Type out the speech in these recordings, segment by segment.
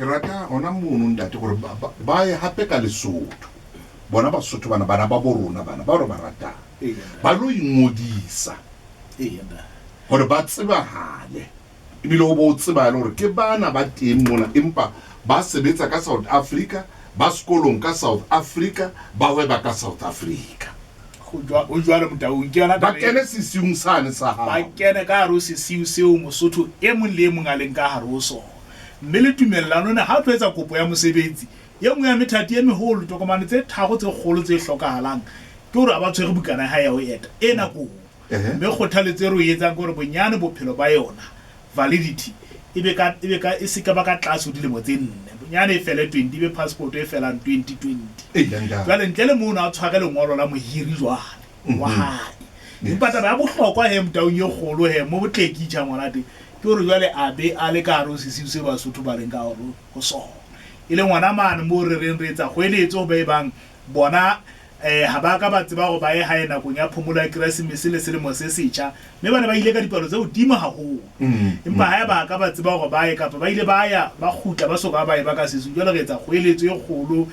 Ke rata hona mono ntate gore ba ye hape ka Lesotho. Bona Basotho bana, bana ba bo rona bana bao re ba ratang. Ba lo ingodisa gore ba tsebahale ebile o bo o tsebahale gore ke bana ba teng mona empa ba sebetsa ka South Africa, ba sekolong ka South Africa, ba hweba ka South Africa. Ho jwalo Motaung, ke yona Ba taba e. kene sesiung sane sa Ba hao. kene ka hare ho sesiu seo Mosotho e mong le e mong a leng ka hare ho sona. Mme le tumellano ena, ha o tlo etsa kopo ya mosebetsi, e nngwe ya methati e meholo, ditokomane tse tharo tse kgolo tse hlokahalang, ke hore a ba tshwere bukana ya hae ya ho eta e nakong. Mme kgothaletso e re o etsang ke hore bonyane bophelo ba yona, validity, e be ka, e be ka, e se ke ba ka tlase ho dilemo tse nne. Bonyane e fele 20, e be passport e felang 2020. Jwale ntle le mono a tshware lengolo la mohiri jwale, wa hae. Empa taba ya bohlokwa he Motaung e kgolo he, mo botlekitjha ngwana teng, ke hore jwale a be a le ka hare ho sesiu seo Basotho ba leng ka hare ho sona. E leng hona mane moo re reng re etsa kgoeletso ho ba e bang bona ha ba ka ba tseba hore ba ye hae nakong ya phomolo ya Keresemese le Selemo se Setjha, mme ba ne ba ile ka dipalo tse hodimo haholo. Empa haeba ka ba tseba hore ba ye, kapa ba ile ba ya, ba kgutla ba so ka ba eba ka sesung, jwale re etsa kgoeletso e kgolo.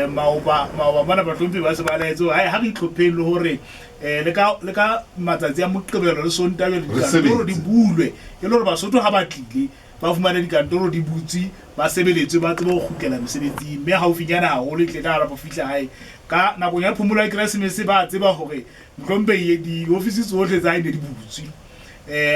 Maoba, maoba mona bahlomphehi ba se ba laetse hore, hae, ha re itlhopheng le hore le ka, le ka matsatsi a Moqebelo le Sontaha jwale dikantoro di bulwe, e le hore Basotho ha ba tlile, ba fumane dikantoro di butswe, ba sebeletswe, ba tsebe ho kgutlela mesebetsing. Mme haufinyane haholo e tle ka hara bo fihla hae ka nakong ya phomolo ya Keresemese, ba tseba hore mohlomphehi diofisi tsohle tsa hae ne di butswe.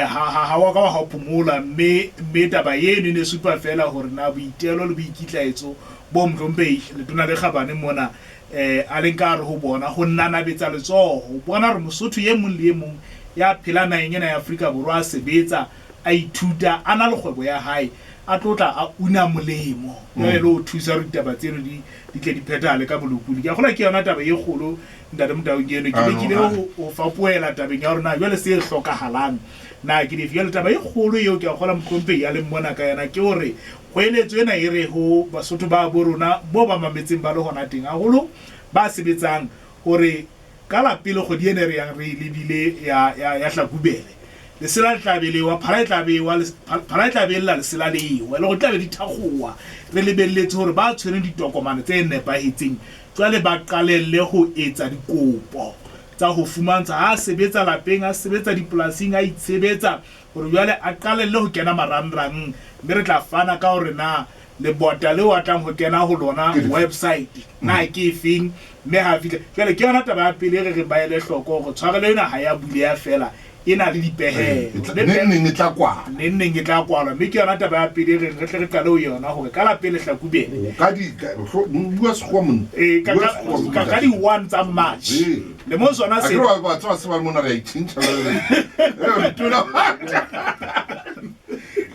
Ha, ha, ha wa ka wa ha phomola. Mme, mme taba eno e ne supa feela hore na boitelo le boikitlaetso bo mohlomphehi Letona le Kgabane mona a leng ka hare ho bona, ho nanabetsa letsoho, ho bona hore Mosotho e mong le e mong ya phelang naheng ena ya Afrika Borwa a sebetsa, a ithuta, a na le kgwebo ya hae, a tlo tla a una molemo jwale le ho thusa hore ditaba tseno di di tle di phethahale ka bolokolohi. Ke a kgolwa ke yona taba e kgolo, Ntate Motaung, ke eno. Ke lekile ho ho fapohela tabeng ya hore na jwale se hlokahalang na ke dife. Jwale taba e kgolo eo ke a kgolwa Mohlomphehi a leng mona ka yona ke hore kgoeletso ena e re ho Basotho ba bo rona moo ba mametseng ba le hona teng, haholo ba sebetsang, hore Ka la pele kgwedi ena e re yang re e lebile ya, ya, ya Hlakubele, lesela le tla be le ewa, phala e tla be ewa, phala e tla be e lla lesela le ewa, e le gore di tla be di thakgowa. Re lebelletse hore ba tshwereng ditokomane tse nepahetseng jwale ba qalelle ho etsa dikopo tsa ho fumantsha, ha a sebetsa lapeng, a sebetsa dipolasing, a itshebetsa, hore jwale a qalelle ho kena marangrang, mme re tla fana ka hore na lebota leo a tlang ho kena ho lona, website, na ke efeng, mme ha a fihla. Jwale ke yona taba ya pele e re reng ba ele hloko hore tshwarelo ena ha ya buleha feela, e na le dipehelo. Mme Neng neng e tla kwalwa. Neng neng e tla kwalwa. Mme ke yona taba ya pele e reng re tle re qale ho yona hore ka la pele Hlakubele. O ka di, ka, hlo, bua Sekgowa monna. Ee, ka, ka, ka, ka di 1 tsa March. Ee. Lemong sona se. Akere wa wa tseba se ba mona re a itjhentjha jwale re. Eh, tona.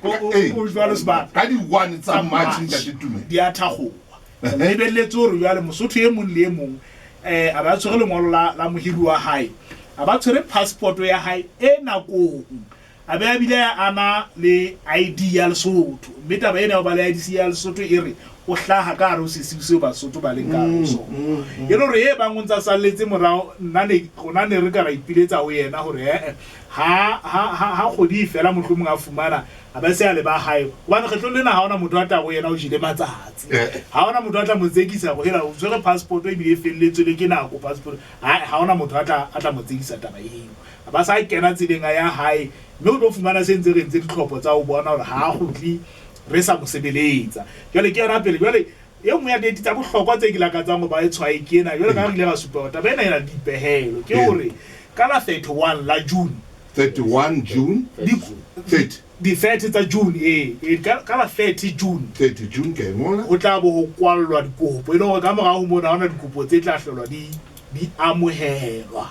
O jwalo sebaka. Ka di 1 tsa March ntate Tumelo. Di a thakgowa. Re lebelletse hore jwale Mosotho e mong le e mong a ba tshwere lengolo la la mohiri wa hae, a ba tshwere passport ya hae e nakong, a be a bile a na le ID ya Lesotho. Mme taba ena ya ho ba le ID ya Lesotho e re o hlaha ka hare ho sesiu seo Basotho ba leng ka hare ho sona. E le hore e bang o ntsa salletse morao, nna ne rona ne re ka ra ipiletsa ho yena hore ee ha ha ha ha kgwedi e fela mohlomong a fumana a ba se a leba hae. Hobane kgetlong lena ha hona motho a tla ho yena o jele matsatsi. Ha hona motho a tla mo tsekisa hore hela o tshwere passport ebile e felletswe le ke nako passport. Ha ha hona motho a tla a tla mo tsekisa taba eo. A ba sa kena tseleng a ya hae mme o tlo fumana se ntse re entse ditlhopho tsa ho bona hore ha a kgutle re sa mo sebeletsa. Jwale ke yona pele. Jwale e nngwe ya date tsa bohlokwa tse ke lakatsang ho ba e tshwae ke ena. Jwale ka ha re ile ra supa hore taba ena e na le dipehelo, ke hore ka la 31 la June, 31 June, 30. Di 30 tsa June, ee, ee, ka la 30 June. 30 June, ke a e ngola. Ho tla bo ho kwallwa dikopo, e le hore ka morao ho mona ha hona dikopo tse tla hlolwa di, di amohelwa.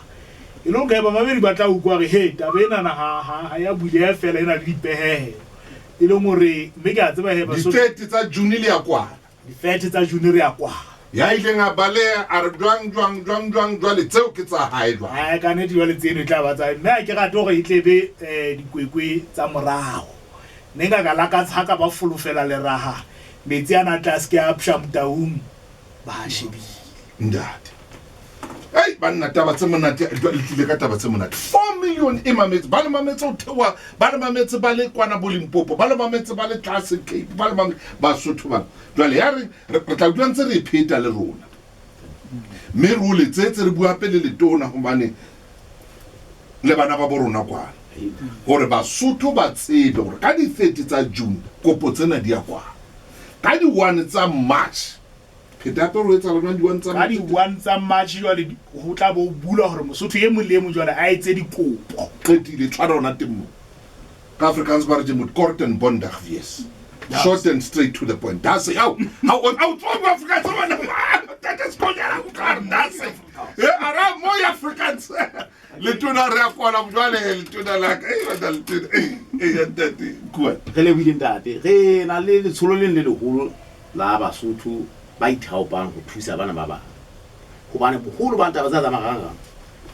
E le hore bamamedi ba tla utlwa hore, he, taba enana ha, ha, ha ya buleha feela, e na le dipehelo. E leng hore, mme ke a tseba he Basotho. Di 30 tsa June le ya kwala. Di 30 tsa June re ya kwala. Ya ileng a baleha a re jwang, jwang, jwang, jwang, jwale tseo ke tsa hae jwale. Ae, ka nnete jwale tseno e tla ba tsa hae. Mme ha ke rate hore e tle be dikwekwe tsa morao. Ne nka ka lakatsa ha ka ba folofela leraha, metsi ana a tle a se ke a psha Motaung ba a shebile. Ntate. Hei! Banna, taba tse monate le tlile ka taba tse monate. 4 million e mametse, ba le mametse ho theoha, ba le mametse ba le kwana bo Limpopo, ba le mametse ba le tlase Cape, ba le mametse Basotho bana. Jwale ya re re tla utlwa ntse re e pheta le rona. Mme re o letsetse re bua pele letona hobane le bana ba bo rona kwana. Hore Basotho ba tsebe hore ka di 30 tsa June kopo tsena di ya kwana. Ka di 1 tsa March Pheta hape hore ho etsahala jwang di-one tsa Ka March? di-one tsa March jwale ho tla bo bulwa hore Mosotho e mong le e mong jwale a etse dikopo. Qetile, tshwara hona teng moo. Ka Afrikaans ba re je moet kort en bondig wees. Short and straight to the point. Daar sê, hou, hou, hou, tswa mo Afrikaans, man. Ntate Sekonyana, o tla re, daar sê. Eh, ara mooi Afrikaans. Letona re a kwala jwale, letona la ka. Eh, bana letona. Eh, eh, ntate, kuwa. Re lebohile ntate. Re na le letsholo leng le leholo la Basotho ba ithaopang ho thusa bana ba bang. Hobane boholo ba taba tsena tsa marangrang,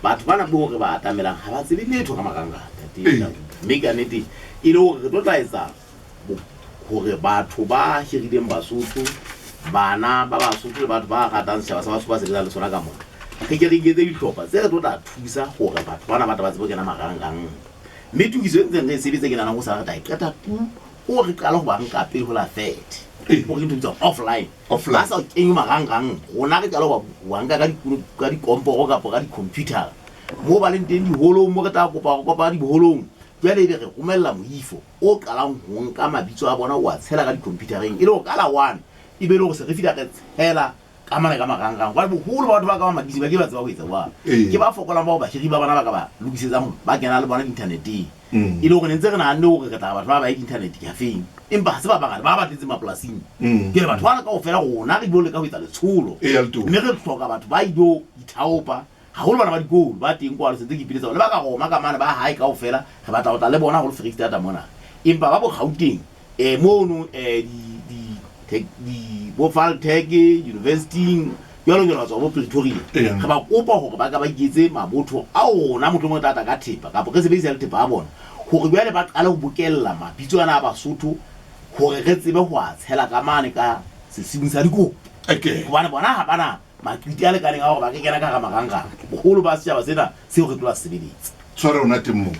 batho bana boo re ba atamelang ha ba tsebe letho ka marangrang, ntate Ee. Dauda. Mme ka nnete e le hore re tlo tla etsa hore batho ba hirileng Basotho, bana ba Basotho le batho ba ratang setjhaba sa Basotho ba sebetsang le sona ka mona, re ke re iketse dihlopha tse re tlo tla thusa hore batho bana ba tle ba tsebe ho kena marangrang. Mme tokiso e ntseng re e sebetsa ke nahanang hosane re tla e qeta tu. O re qala ho ba nka pele ho la 30. Ee. O re ntho e bitswang offline. Offline. Ba sa kenywe marangrang. Rona re qala ho ba nka ka ka dikomporo kapa ka di-computer. Moo ba leng teng diholong, moo re tla kopa ho kopa diholong. Jwale ebe re romella moifo o qalang ho nka mabitso a bona o a tshela ka di-computereng. E le hore ka la 1 e be e le hore se re fihla re tshela ka mane ka marangrang. Hobane boholo ba batho ba ka ba makisi ba ke ba tseba ho etsa jwalo. Ee. Ke ba fokolang bao bahiri ba bona ba ka ba lokisetsang hore ba kena le bona di-inthaneteng. Mm. E le hore ne ntse re nahanne hore re tla batho ba ba ye di-internet cafe-eng, empa ha se ba bangata ba ba tletseng mapolasing. Ke re batho bana kaofela rona re ilo leka ho etsa letsholo. Eya, Letona. Mme re hloka batho ba ilo ithaopa, haholo bana ba dikolo ba teng kwano, se ntse ke ipiletsa hore le ba ka Roma ka mane ba hae kaofela re batla ho tla le bona haholo Foreisetata mona. Empa ba bo Gauteng mono di bo Valtech University-ing jwalo jwalo, ba tswa bo Pretoria. Eya. Re ba kopa hore ba ka ba iketse mabotho ao rona mohlomong re tla tla ka thepa kapa re sebedisa le thepa ya bona hore jwale ba qale ho bokella mabitso ana a Basotho hore re tsebe ho a tshela ka mane ka sesiung sa dikopo. Okay. Hobane bona ha bana maqiti a lekaneng a hore ba ka kena ka hara marangrang. Boholo ba setjhaba sena seo re tlo ba sebeletsa. Tshware hona teng moo.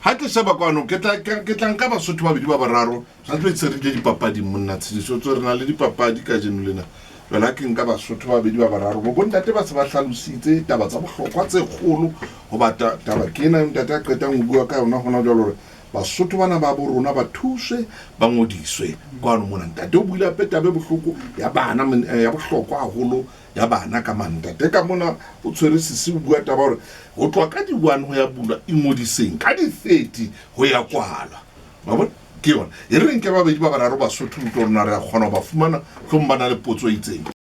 Ha ke sheba kwano, ke tla, ke tla nka Basotho ba babedi ba bararo. Re tlo itse re ile dipapading monna Tshediso, tswe re na le dipapadi kajeno lena. Jwale ha ke nka Basotho ba babedi ba bararo, bo bontate ba se ba hlalositse taba tsa bohlokwa tse kgolo, hoba taba ke ena ntate a qetang ho bua ka yona hona jwale hore Basotho bana ba bo rona ba thuswe, ba ngodiswe kwano mona. Ntate o buile hape taba e bohloko ya bana, ya bohlokwa haholo ya bana ka mane. Ntate ka mona o tshwere sisi o bua taba hore ho tloha ka di-1 ho ya bulwa ingodiseng, ka di-30 ho ya kwalwa. Wa bona? Ke yona. E re nke babedi ba bararo Basotho utlwe hore na re a kgona ho ba fumana, mohlomong ba na le potso e itseng.